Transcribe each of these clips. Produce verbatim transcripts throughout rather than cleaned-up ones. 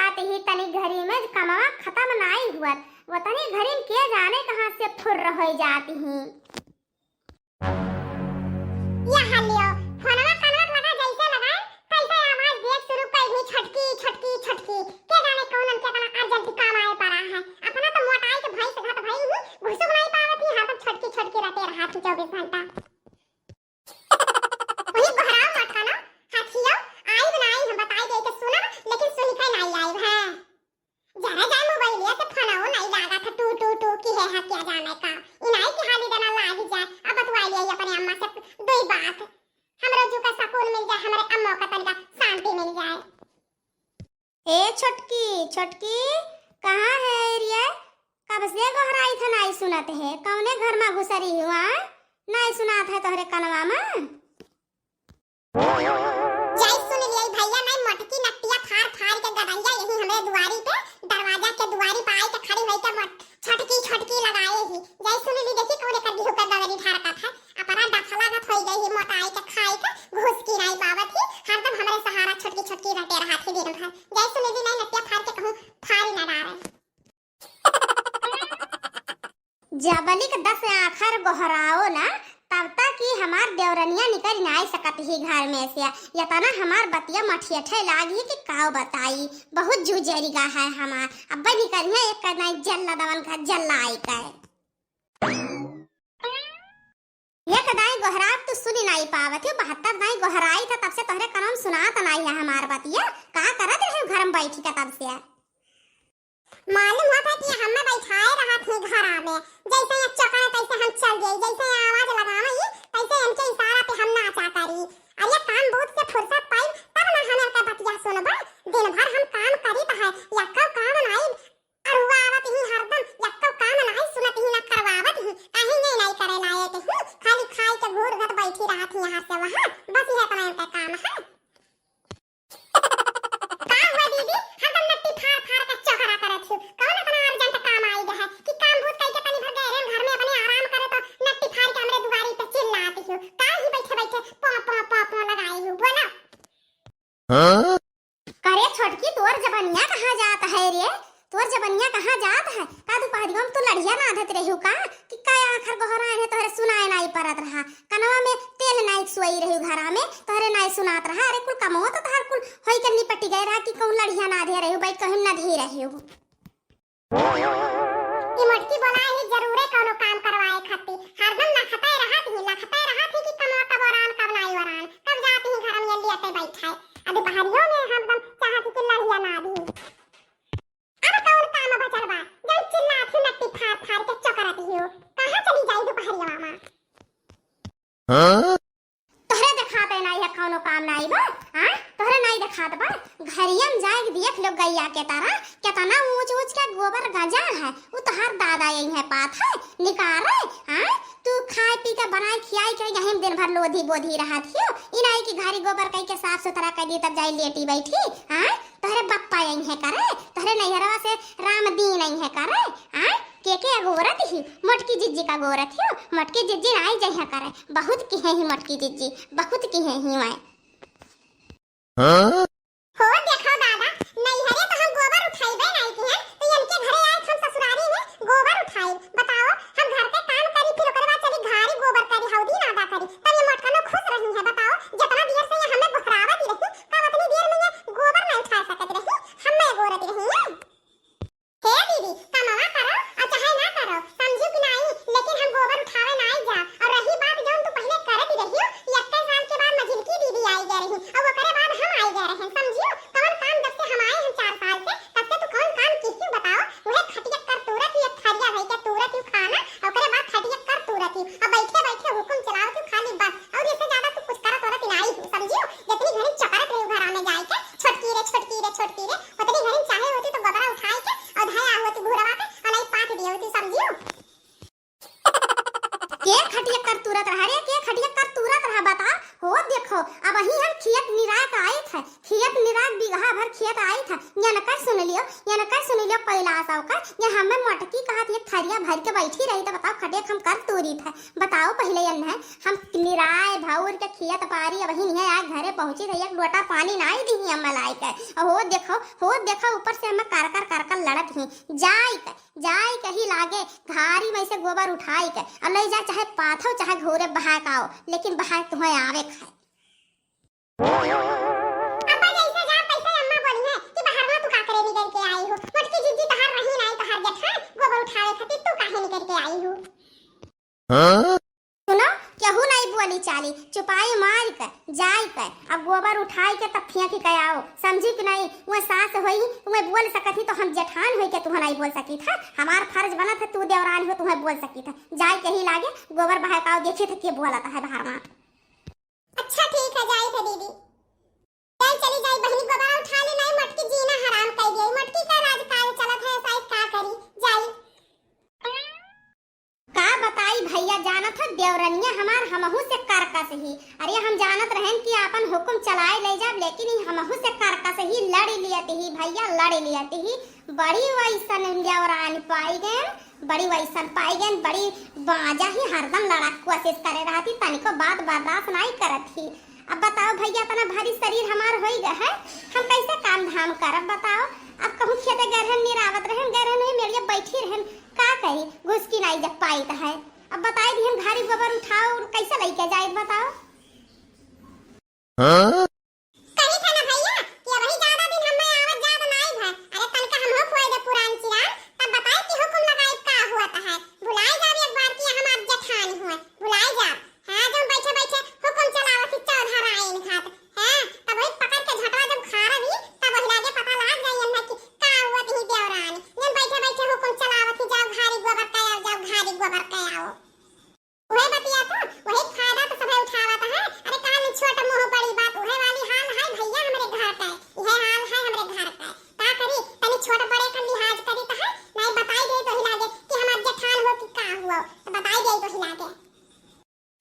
आते ही तनी घरी में कमवा खतम नाई हुअत, वतनी घरी में के जाने कहाँ से फुर्र होइ जाती ही। या हलियो, फोनवा कनवा लगा जैसे लगाए, तैसे आवाज देख शुरू कर दी, "छोटकी, छोटकी, छोटकी।" के जाने कौन उनके इतना urgent काम आए पड़ा है। अपना तो मोटाई के भैंस घात भई ही, घुसुक नहीं पावत ही, हाँ, तो छोटकी, छोटकी रटे रहा थी चौबीस घंटा। वही गोहराव मत कनो, हथियो, आइब ना आइब हम बताई दे के सुनब, लेकिन सुन के नाई आइब, हैं। जरा जाए मोबाइलिया से फोनवो नाई लागत है, टू, टू, टू, की है, है क्या जाने का। इनाई की हाली देना लाग जाए, अब बतवाई लिया अपने अम्मा से दुई बात। हमरो जू का सुकून मिल जाए, हमरे अम्मो का तनिका शांति मिल जाए। ए छोटकी, छोटकी, कहाँ है रे? कब से गोहराई था, नाई सुनत है। कौने घर मा घुसरी हुआ? नाई सुनात है तोहरे कनवा मा। जाई सुन लिया भैया, नाई मोटकी नटिया फार फार के गबैया यही हमरे दुआरी पे, दरवाजा के दुआरी पे आई के खड़ी होई के मोट-, छोटकी, छोटकी लगाए ही। जाई सुन ली, देखी कौन एकर बिहू पे गगरी ढारकत है। अपना डफला गत होई गई ही, मोटाई के खाई के घुस की नाई पावत ही, हरदम हमरे सहारा छोटकी छोटकी रटे रहत ही दिन भर। जय सुनिधि नाई नटिया फाड़ के कहूँ फाड़ी ना डारे। जबलिक दस आखर गोहराओ ना, तब तक ही हमार देवरनिया निकल नाई सकत ही घर में से। यतना हमार बतिया मठियठे लाग ही कि काव बताई, बहुत जू जरिगा है हमार। अब्बे निकलिया एक नाई जल्ला दवन का जल्ला आई के। एक दाई गोहराव तू सुनी नाई पावत हो, बहत्तर दाई गोहराई था तब से तोहरे कनवा में सुनात नाई है हमार बतिया। का करत रहे घर में बैठी के तब से? मालूम होत है कि हमें बैठाए रहत ही घरा में, जैसे ये चकन तैसे हम चल गए, जैसे ये आवाज लगावे ही तैसे इनके इशारा पे हम नाचा करी। अरे काम बहुत से फुर्सत पाई तब ना हम इनका बतिया सुनबा। दिन भर हम काम करीत है, यक्को काम नाई करवावत ही हरदम, यक्को काम नाई सुनत ही ना करवावत ही, काहे नहीं नाई करे लायक ही, खाली खाई के घूर घट बैठी रहत ही यहाँ से वहाँ, बस यह इतना इनका काम है। का हुआ दीदी, हरदम नट्टी फाड़ फाड़ के चोकरा करत ही, कौन इतना urgent काम आई गया है कि काम बहुत कई के तनी भर गैरन घर में अपने आराम करे तो नट्टी फाड़ के हमरे दुआरी पे चिल्लाती हो, का ही बैठे बैठे पो पो पो पो लगाई हो, बोला। हाँ? करे छोटकी, तोर जबनिया कहाँ जात है रे? तोर जबनिया कहाँ जात है? का दुपहरिया में तू लड़िया नाधत रहियो का? कि का आखर गोहराए है तोहरे सुनाए नाई परत रहा? कनवा में तेल नाई सोई रहियो घरा में, तोहरे नाई सुनात रहा? अरे कुल कमवा तो तोहर कुल होई के निपटी गए रहा कि कौन लड़िया नाधे रहियो, बैठ कहीं नधी रहियो। ई मोटकी बोलाए ही जरूरे कौनो काम करवाए खातिर। हरदम लखते रहत ही, लखते रहत ही कि कमवा कब ओरान, कब नाई ओरान, कब जात ही घर में लियते बैठाए। आ दुपहरियो में हरदम चाहत ही कि लड़िया नाधी। अब कौन काम बचल बा, जौन चिल्लात ही नट्टी फाड़ फाड़ के चोकरत ही हो? कहाँ चली जाई दुपहरिया में? हाँ? तोहरे देखात है नाई है कौनो काम नाई बा, हाँ? तोहरे नाई देखात बा? घरिया में जाए के देख लो गैया के तरह, केतना ऊंच ऊंच के गोबर गजा है, उ तोहार दादा यही है पात है, निकारे, हाँ? तू खाए पी के बनाए खियाई के यही में दिन भर लोधी बोधी रहत हियो, ई नाई कि घरी गोबर कई के साफ सुथरा कर दी तब जाई लेटी बैठी, हाँ? तोहरे बप्पा यही है करे, तोहरे नैहरवा से राम दीन यही है करे, हाँ? के के अगोरत ही? मोटकी जिज्जी का अगोरत ही। मोटकी जिज्जी नाई जइहा करे, बहुत किहे ही मोटकी जिज्जी, बहुत किहे ही मैं। हाँ? हो देखो दादा, नैहरे तो हम गोबर उठाइबे नाई किहे, तो इनके घरे आए हम ससुरारी में गोबर उठाई। बताओ, हम घर के काम करी, फिर ओकरे बाद चली घारी गोबर करी, हौदी नादा करी, तब ये मोटकनो खुश रही है। बताओ, जितना देर से ये हमें गोहरावत ही रही, का उतनी देर में ये गोबर नहीं उठा सकत रही, हमें अगोरत रही है। हे दीदी, कमवा करो और चाहे ना करो, समझियो कि नाई, लेकिन हम गोबर उठावे नाई जा। और रही बात जौन तू पहले करत रहियो, यक्के साल के बाद मझिलकी दीदी आई गए रही और ओकरे बाद हम आई गए रहे, समझियो? कौन काम जब से हम सुन लियो पहिला साहूकार, ये हमें मोटकी कहत ये थरिया भर के बैठी रही तो बताओ खटिया हम कर तूरी थे। बताओ पहिले ये नहीं, हम निराय भौर के खियत पारी, अबही नहीं आए घरे पहुँची थे, एक लोटा पानी नाई दी हम लाई के। और हो देखो, हो देखो ऊपर से हमें कर कर कर कर लड़त ही। जाई के, जाई के ही लागे घारी में से गोबर उठाई के, और ले जा चाहे पाथो चाहे घोरे बहा के आओ, लेकिन बहा के तुम्हें आवे खाए। अब्बा जैसे जा तैसे अम्मा बोली है कि बहरवा तू का करे निकल के आई हो? मोटकी जिज्जी तहार रही नाई, तहार जेठान गोबर उठावे खातिर तू काहे निकल के आई हो? हाँ? सुनो, केहू नाई बोली चाली, चुपाई मार के, जाई के, अब गोबर उठाई के तब फेंक के आओ, समझी कि नहीं? वो सास होई, तुम्हें बोल सकत ही तो हम जेठान होई के तुम्हें नहीं बोल सकी था? हमार फर्ज बनत है, तू देवरान हो, तुम्हें बोल सकी था। जाई के ही लागे गोबर बहा के आओ, देखी थे के बोलत है बहरवा। अच्छा ठीक है, जाई थे दीदी। जाई चली जाई बहिनी, गोबरा उठा ले, नाई मोटकी जीना हराम कर दिया, मोटकी का राजकाज चलत है, ऐसा का करी, जाई। का बताई भैया, जानत है देवरनिया हमार हमहू से करकस ही। अरे हम जानत रहन कि आपन हुकुम चलाए ले जाब, लेकिन ई हमहू से करकस ही, लड़ लियत ही भैया, लड़ लियत ही। बड़ी वैसन देवरान पाई गए, बड़ी वैसन पाई गए, बड़ी बाजा ही, हरदम लड़ा के कोशिश करे रहती, तनिको बात बर्दाश्त नाई करत ही। अब बताओ भैया, इतना भारी शरीर हमार होई गए है, हम कैसे काम धाम करब बताओ? अब कहूँ खेते गए रहन, निरावत रहन, गए रहन, वही मेड़िया बैठी रहन, का करी, घुसकी नाई जब पाई तो है। अब बताई दी हम घारी गोबर उठाओ, कैसे लेके जाए बताओ? हाँ? कही था ना भैया कि अबही ज्यादा दिन हमें आवत जात नाई भा। अरे तनका हमहू खोए दे पुरान चिरान, तब बताई कि हुकुम लगाई का हुआ था है। भुलाई जावे एक बार कि हमार जेठानी हुआ, भुलाई जाव। हाँ, जब बैठे बैठे हुकुम चलावत ही चौधराइन खात। हाँ, तब वही पकड़ के झटवा जब खारा भी, तब वही लागे पता लाग जाई अन्ना कि का हुआ ही देवरानी। जब बैठे बैठे हुकुम चलावत ही जाओ घारी गोबर कयाओ, जाओ घारी गोबर कयाओ। उहे बतिया तो, उहे फायदा तो सभे उठावत है। अरे काल छोट मुँह बड़ी बात, उहे वाली हाल है भैया हमरे घर का, इहे हाल है हमरे घर का। का करी, तनी छोट बड़े का लिहाज करी तो है, नहीं बताई दे तो ही लागे कि हमार जेठान हो कि का हुआ, तो बताई दे तो ही लागे।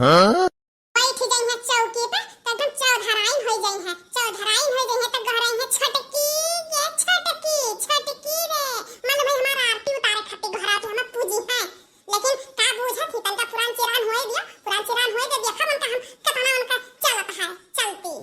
हाँ? बैठ जाई है चौकी पे, तो एकदम चौधराइन हो जाई है, चौधराइन हो जाई है, तो गहराई है छोटकी, ये छोटकी, छोटकी रे, मतलब भाई हमार आरती उतारे खातिर गहराती हमें पूजी है। लेकिन का बूझत ही, तनका पुरान चिरान होए दिया, पुरान चिरान होए दे, देखा उनका हम कितना उनका चलत है, चलती।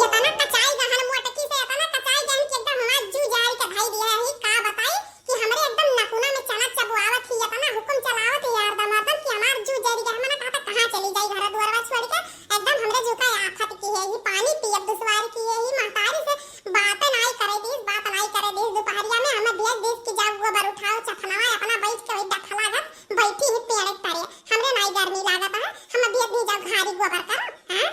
ये तना कचाई गहन मोटकी से, इतना कचाई गहन कि एकदम हमार जू जारी के भाई दिया है। का बताई कि हमरे एकदम नकुना में चना चबुआवत ही, ये तना हुकुम चलावत ही यार दमादम कि हमार जू जारी के, हमने कहा था कहाँ चली जाई घर दुआरवा छोड़ के, एकदम हमरे जू का आफत की है, ही पानी पियब दुश्वार की है, ही महतारी से बात नाई करे दीस, बात नाई करे दीस। दोपहरिया में हमें भेज दीस कि जाओ गोबर उठाओ, चथनवा अपना बैठ के वही डखला गत बैठी ही पेड़ के तरे। हमरे नाई गर्मी लागत है, हमें भेज दी जाओ घारी गोबर करो, हाँ?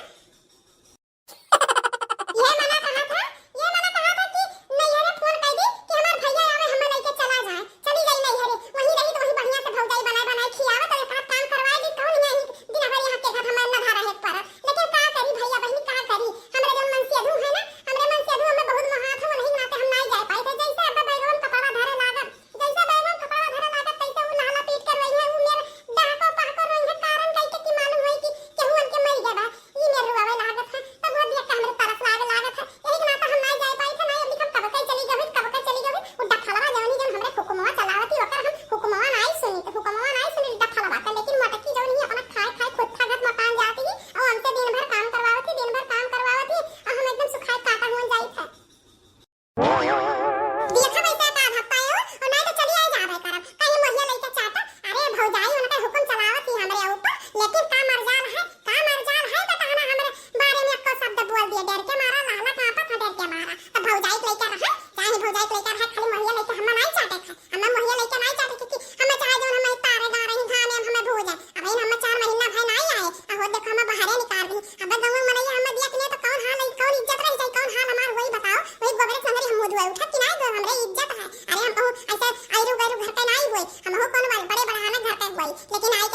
ये मना कहा था, ये मना कहा था कि नैहरे फोन कर दी कि हमार भैया आवे, हमें लेके चला जाए, चली जाई नैहरे, वहीं रही तो वहीं बढ़िया से भौजाई बनाए बनाए खियावे, तो एक आध काम करवाए दी, कौन यहाँ दिन भर यहाँ के घर हमें नधा रहे पर। लेकिन का करी भैया बहनी, का करी, हमरे जो मनसेधु है ना, हमरे मनसेधु हमें बहुत मोहात हो, नहीं नाते हम नाई जाए पाई थे। जैसे अब बैगवन कपड़ा धरे लागब, जैसे बैगवन कपड़ा धरे लागब, तैसे उ लहला पीट कर रही है, उ मेर डहको पहको रही है, कारण कह के कि मालूम होई कि केहू उनके मर गए बा, ई मेर रुआवे लागत है, तब वो देख के हमरे तरस लागे लागत है। यही के नाते हम नाई जाए पाई थे, नाई अभी हम कब के चली गई, कब के चली गई, उ डफलवा जौनी जौन हमरे हुकुमवा चलावती, ओकर हम हुकुमवा नाई सुनी, तो हुकुमवा नाई सुनी डफलवा का, लेकिन मोटकी जौन ही अपना खाए खाए खुद खागत मकान जाती ही, और हमसे दिन भर काम करवावती, दिन भर काम करवावती, और हम एकदम सुखाए काटा हुआ जाई थे। देखा वैसे का भक्ता हो, और नहीं तो चली आई जावे करब। कहीं मोहिया लइके चाटा, अरे भौजाई उनका हुकुम चलावत ही हमरे ऊपर, लेकिन का मरजाल है, का मरजाल है बताना हमरे बारे में एको शब्द बोल दिए, डर के मारा लाला कांपत है, डर के मारा। तो भौजाई के लइके रहे, चाहे भौजाई के लइके रहे, खाली मोहिया लइके हम नहीं चाटे थे, हम मोहिया लइके नहीं चाटे थे कि हम चाहे जो हम तारे गा रही धान है, हमें भूजे। अब इन हम चार महीना भाई नहीं आए, आ हो देखो हम बाहरे निकाल दी। अब गाँव में मनई हम दिया कि नहीं तो कौन हाल है, कौन इज्जत रह जाए, कौन हाल हमार वही बताओ, वही गोबरे संगरी हम मुँह धोए उठा कि नहीं धोए, हमरे इज्जत है। अरे हम कहूँ ऐसे आयरु गैरु घर के नहीं हुए, हम हो कौन वाले बड़े बढ़ाना घर के हुए, लेकिन आई